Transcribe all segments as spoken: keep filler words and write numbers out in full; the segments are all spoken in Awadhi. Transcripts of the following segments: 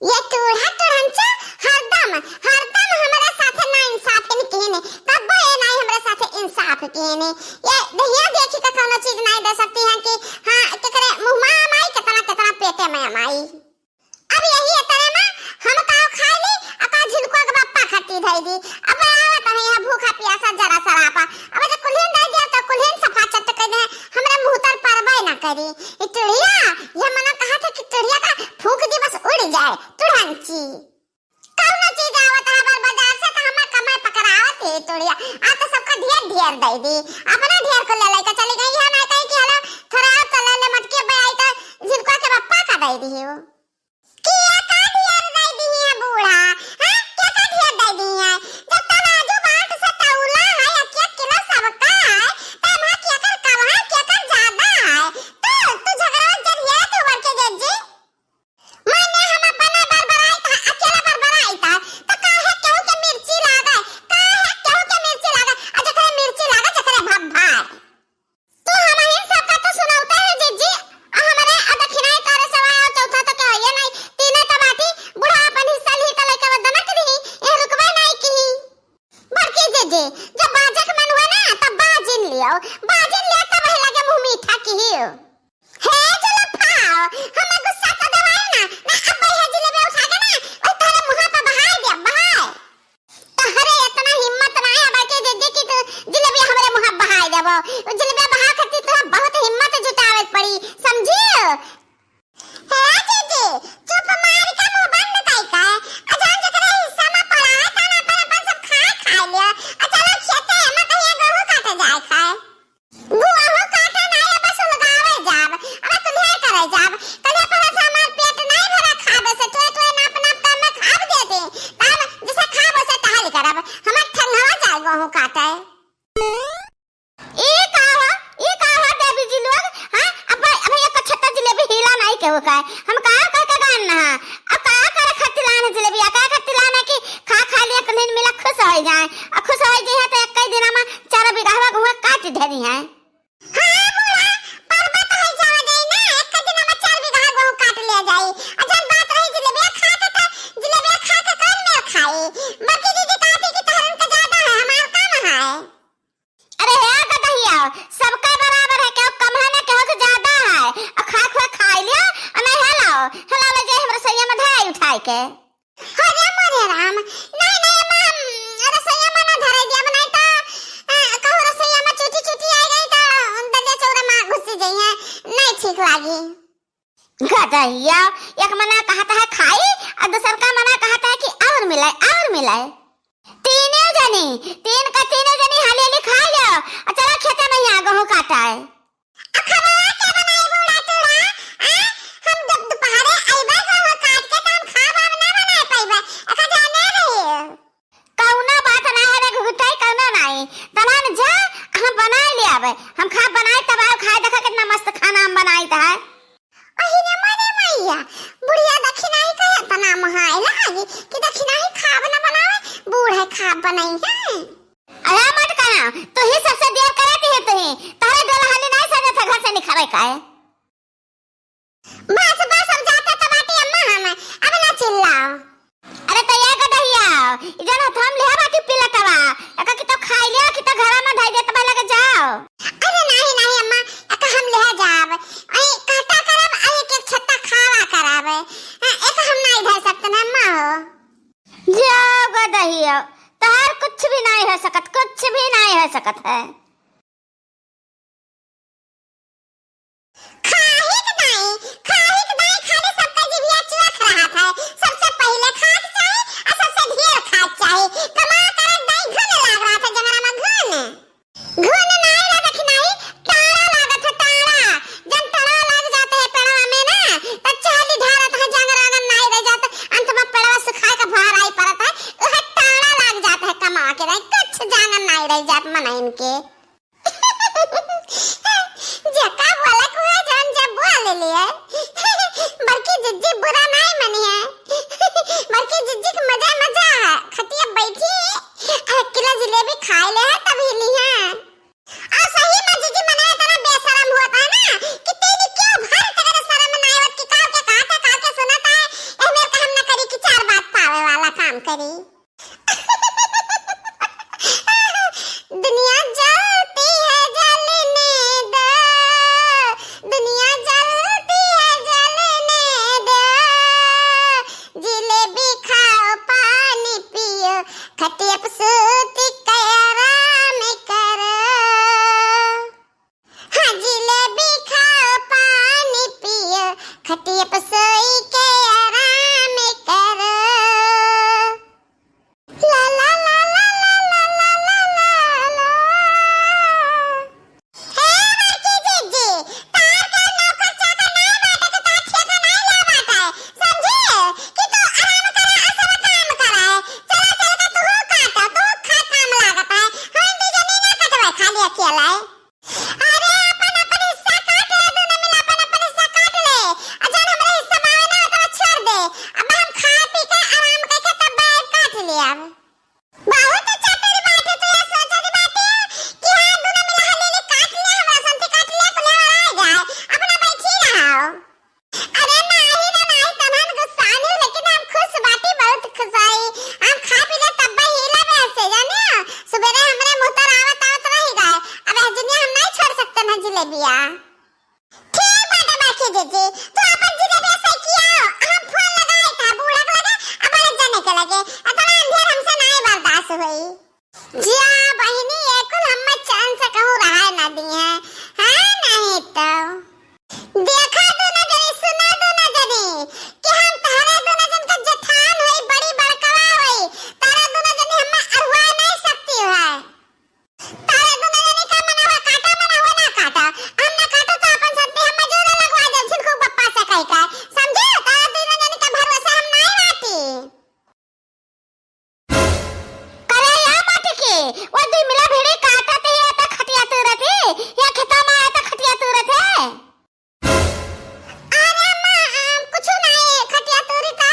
ये टूढ़ा टुढ़नचा हरदम, हरदम हमरे साथे नाइंसाफी किहिन, कब्बो ये नाई हमरे साथे इंसाफ किहिन। ये दहिया देखी का कौनो चीज नाई दे सकती हैं कि हाँ, केकरे मुँह में अमाई, केतना, केतना पेटे में अमाई। अब यही एतने में हम काव खाई ली, आ का झिलकुआ के बप्पा खट्टी धई दी। अब आवत है यहाँ भूखा पियासा जरा सरापा। अब जब कुल्हिन दे दिया तो कुल्हिन सफा चट कर दे, हमरे मुँह तर परबे ना करी। ई टुढ़िया, ये मना कहा था कि टुढ़िया का फूंक दी बस उड़ जाए, टुढ़नची। कौनो चीज आवत है हमार बाजार से तो हमार कमर पकड़ावत है टुढ़िया। आ तो सबका ढेर ढेर दे दी, अपना ढेर को ले लेके चली गई है। ना कहीं कि हलो थोड़ा और तो ले ले मटके पे आई तो झिलकुआ के बप्पा का दे दी हो। किया का ढेर दे दी है बूढ़ा? हाँ, क्या का ढेर दे दी है? जब तराजू बाट से तौला है, एक एक किलो सबका है, तब हाँ क्या कर कम है, क्या कर ज्यादा है? तो तू झगड़ा जरिया तू बढ़ के दे जी। माने हम अपना बरबराई था, अकेला बरबराई था, तो काहे केहू के मिर्ची लागे? काहे केहू के मिर्ची लागे? आ जकरे मिर्ची लागे, जकरे भब्बा। तू हमहिन सबका तो सुनौते है जिज्जी, आ हमरे आ दखिनाई तारे सवा और चौथा तो के होइए नहीं, तीने तो बाटी, बूढ़ा अपन हिस्सा ली तो लइका बदना के दी, ये रुकबे नहीं की। बड़की जिज्जी, जब बाजे के मन हुआ ना, तब बाजिन लियो, बाजिन लियो तब वही लगे मुँह मीठा की। हे जुलफाओ, हमें गुस्सा तो देवायो ना, ना अब भैया जिलेबी उठा के ना, और तोहरे मुँह पे बहाई दे, बहाई। तोहरे इतना हिम्मत ना है बड़की जिज्जी कि तू जिलेबी हमरे मुँह पे बहाई देबो। वो जिलेबी बहा खातिर तोहरा बहुत हिम्मत जुटावे के पड़ी, समझियो? हे जिज्जी, चुप मार के मुँह बंद कई के, आ जान जकरे हिस्सा में पड़ा है, तन अपन अपन सब खाए खाए लिया, आ चलो खेते में कहीं गेहूँ काटे जाए खाए। गुआहो काटे नाई, अब सुलगावे जाब, अब तुम्हें करे जाब। कल्हे पहले से हमार पेट नाई भरा खाबे से, टोए टोए नाप नाप के हमें खाब दे दे। तब जैसे खाब वैसे टहल करब, हमार ठंगवा जाए गेहूं काटे। ई का हो, ई का हो देवी जी लोग, हाँ? अब भाई, अब एक छत्ता जिलेबी हिला नाई केहू का है। हम का कह के गान ना, अब का करे खातिर लान जिलेबी, आ का खातिर लान कि खा खा लिया, कुल्हिन मिला खुश हो जाए, आ खुश हो जाए तो एक कई दिन में चार बीघा हुआ गेहूं काट धरी है। हाँ बूढ़ा, परबा तो है जावा जाई ना, एक दिन में चार बीघा गेहूं काट लिया जाई। आ जब बात रही जिलेबिया खा के, तो जिलेबिया खा के कौन मेल खाई? बड़की दीदी कहती कि तहरन के ज्यादा है, हमार कम है। अरे हे गदहिया, सबका बराबर है, केहू कम है ना, केहू के ज्यादा है। आ खा खुआ खाई लिया, आ नहीं हेलाओ, हेला ले जाए हम रसोईया में धराई उठाई के। अरे मोरे राम, नहीं, नहीं, अम्मा, हम रसोईया में ना धरे दिया, नहीं तो, अ, कहूँ रसोईया में चूटी, चूटी आ गई तो दलिया चौरा में घुस जाई है, नहीं ठीक लागी। गदहिया, एक मना कहता है खाई, और दूसर का मना कहता है कि और मिले, और मिले। तीनों जनी, तीन का तीनों जनी हाली हाली खा लो, और चलो खेते में यहाँ गेहूँ काटा है। अखबार के बनाई बूढ़ा टूढ़ा, आ? हम जब दोपहरे अइबे गेहूं काट के, त हम खाब वाब ना बनाए पइबे। एका जाने रही। कउनो बात ना है रे घुघुटाई, कउनो नाई। तलान जा, हम बनाए ले आवे। हम खाब बनाए तब आओ खाए, देखा कितना मस्त खाना हम बनाइत है। अहि रे मोरे मइया, बुढ़िया दखिनाई का एतना मोहाए लागी कि दखिनाई खाब न बनावे, बूढ़े खाब बनइहैं। अरे मत कहा, तू ही सबसे देर करत ही तू ही। तोहरे डोलहाली नहीं सजत है घर से निकरे का है। बस, बस, अब जाते तो बाटी अम्मा हम, अब ना चिल्लाओ। अरे तो ये गदहिया, ई जौन हथवा में लेहा बाटी पिलटवा, एका कि तो खाई लिया, कि तो घरा में धई देत बा, लगे जाओ। अरे नहीं, नहीं अम्मा, एका हम लेहा जाब। आई काटा करब, आई एक एक छत्ता खावा करब। हाँ, एका हम नहीं धई सकते ना अम्मा हो। जाओ गदहिया, तोहार कुछ भी नहीं हो सकत, कुछ भी नहीं हो सकत है। खाहिक दाई, खाहिक दाई खाली सबका जिभिया चुअत रहत है। सबसे पहिले खाक चाही आ सबसे ढेर खाक चाही। कमा करत दाई घुन लाग रहत है जंगरा में घुन। घुन नाई लागत नाई, टाड़ा लागत है टाड़ा। जब टाड़ा लाग जात है पेड़वा में ना, त चाली ढारत है जंगरा आंगन नाई रह जात, अंत में पेड़वा सुखाए के भहराई पड़त है। उहे टाड़ा लाग जात है कमा के दाई, कुछ जांगन नाई रह जात मनइन के। जेका बोले के हुआ जौन जब बोल ले लिए। बड़की जिज्जी बुरा नाई मनी है। बड़की जिज्जी के मजा मजा है। खटिया बैठी, एक किलो जिलेबी खाए ले है तब हिली है। और सही में जिज्जी मने इतना बेशरम होत है ना कि तेरी क्यों भर तक शर्म ना आवत कि काल के कहत है, काल के सुनत है, ए मेरे का हम ना काम करी। दुनिया जलती है जलने दो, दुनिया जलती है जलने दो, जिलेबी खाओ पानी पियो, खटिया पे सूती के आराम करो। हाँ, जिलेबी खाओ, पानी पियो, खटिया पे सोई के आराम करो। ला, ला, ला। हे बड़की जीजी, तार के नौकर चाकर नाई बाटे के तार ठेका नाई ला बाटे। समझी? कि तू आराम करा, आ सब काम करा है। चला, चल के तू काटा, तू खा काम लागत है। हम दुजनी ना कटवे, खाली अकेला है। अरे, अपन, अपन हिस्सा काट ले, दुनो मिला अपन, अपन हिस्सा काट ले। आ जौन हमरे हिस्सा में आवे ना, ओकरा छोड़ दे। अब हम खा पी के आराम करके तब काट ले अब। बहुत चतुर बाटे तू, ये सोचत बाटे कि हाँ, दुनो मिला हाली हाली काट ले, हमरा संती काट ले, अपने ओराए जाए, अपना बैठी रहो। अरे नाही रे नाही, तनहन गुस्सानी, लेकिन हम खुश बाटी, बहुत खुश आई। हम खा पी ले तब हिला में से, जाने? सुबेरे हमरे मुँह तर आवत आवत रही गए। अब ए दुनिया हम नहीं छोड़ सकते ना जिलेबिया। ठीक बाटे बड़की जीजी, तू अपन जिलेबिया सही किया हो। हम फोन लगाए था बूढ़ा के लगे, अब बड़े जने के लगे। इतना अंधेर हमसे नहीं बर्दाश्त हुई। जिया बहिनी, ये कुल हम्मे चैन से कहूँ रहे ना दी है, है नहीं तो। देखा दुनो जनी, सुना दुनो जनी, कि हम तहरा दुनो जन का जेठान होई, बड़ी बड़कवा होई, तहरा दुनो जनी हम्मे अरुआ नहीं सकती है। तहरा दुनो जनी का मना हुआ काटा, मना हुआ ना काटा, हम ना काटो तो अपन संती हम्मे जोरे लगवा दे, झिनकू बप्पा से कह के, समझे? तहरा दुनो जनी का भरोसा हम नहीं बाटी। करे या मटकी, वो दुइ मिला भिड़ी काटत ही है त खटिया तूरत ही, या खेता में आए त खटिया तूरत है। अरे अम्मा, अम, कुछ नहीं, खटिया तूरी का,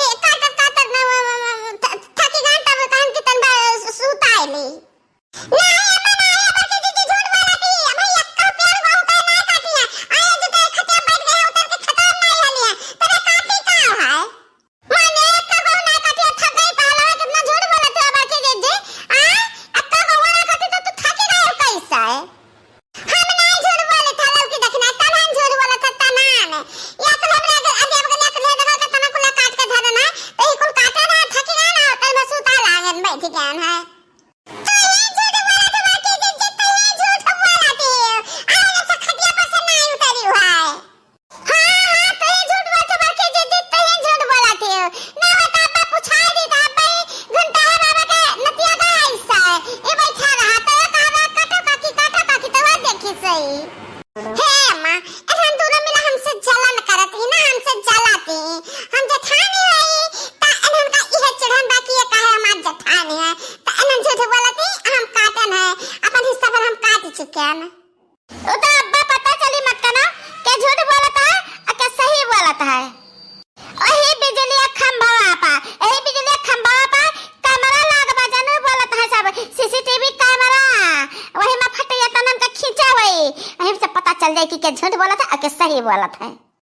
ए, काटत, काटत न, व, व, व, थ-, थकी गन तब कहन कि तन भर सु-, सुताए ली। नहीं अम्मा, नहीं, बड़की जीजी झूठ बोलत ही, अभी एक्का पेड़ गहूं का ना काटी है, आए जो तो खटिया बैठ गए, उतर के खेता में नहीं हली है, तबे काटी का है? माने, एको गो ना काटी, थक गई पहलवा, कितना झूठ बोलत हो बड़की जीजी। आ? एको गो ना काटी तो तू थकी गई कैसे? हम नहीं झूठ बोलत है, लड़की देखना, तनहन झूठ बोलत है, तनहन। या कुल हमरे अगर, अगर, अगर, अगर, अगर, तना कुल काट के धर देना, तो ये कुल काटे ना, थकी गए ना, कल में सूता लागन बैठ गए हैं। तू ही झूठ बोलत है, बड़की जीजी, तू ही झूठ बोलत है। अरे, ये सब खटिया पर से नहीं उतरी हुआ है। हाँ, हाँ, तू ही झूठ बोलत है, बड़की जीजी, तू ही झूठ बोलत है। ना होता, अब्बा पूछाई दी, तो अब्बा ही घंटा है बाबा के नतिया का हिस्सा है। ये बैठा रहा, तो ये कहा, "काटो काकी, काटो काकी," तो वह देखी सही। हे अम्मा, एहन दुनो मिला हमसे जलन करत ही ना, हमसे जलत ही। हम जेठानी हई, त एनहन का इहे चिढ़न बा कि ये काहे हमार जेठानी है। त एनहन झूठ बोलत ही, हम काटन है, अपन हिस्सा भर हम काट चुके हैं। उ त अब्बा पता चली मत कना, के झूठ बोलत है, आ के सही बोलत है। ओही बिजलिया खंभवा पा, एही बिजलिया खंभवा पा कैमरा लाग बा, जानू बोलत है सब, सीसीटीवी कैमरा, वही में फटिया तनन के खींचा होई, वही से पता चल जाई कि के झूठ बोलत है, आ के सही बोलत है।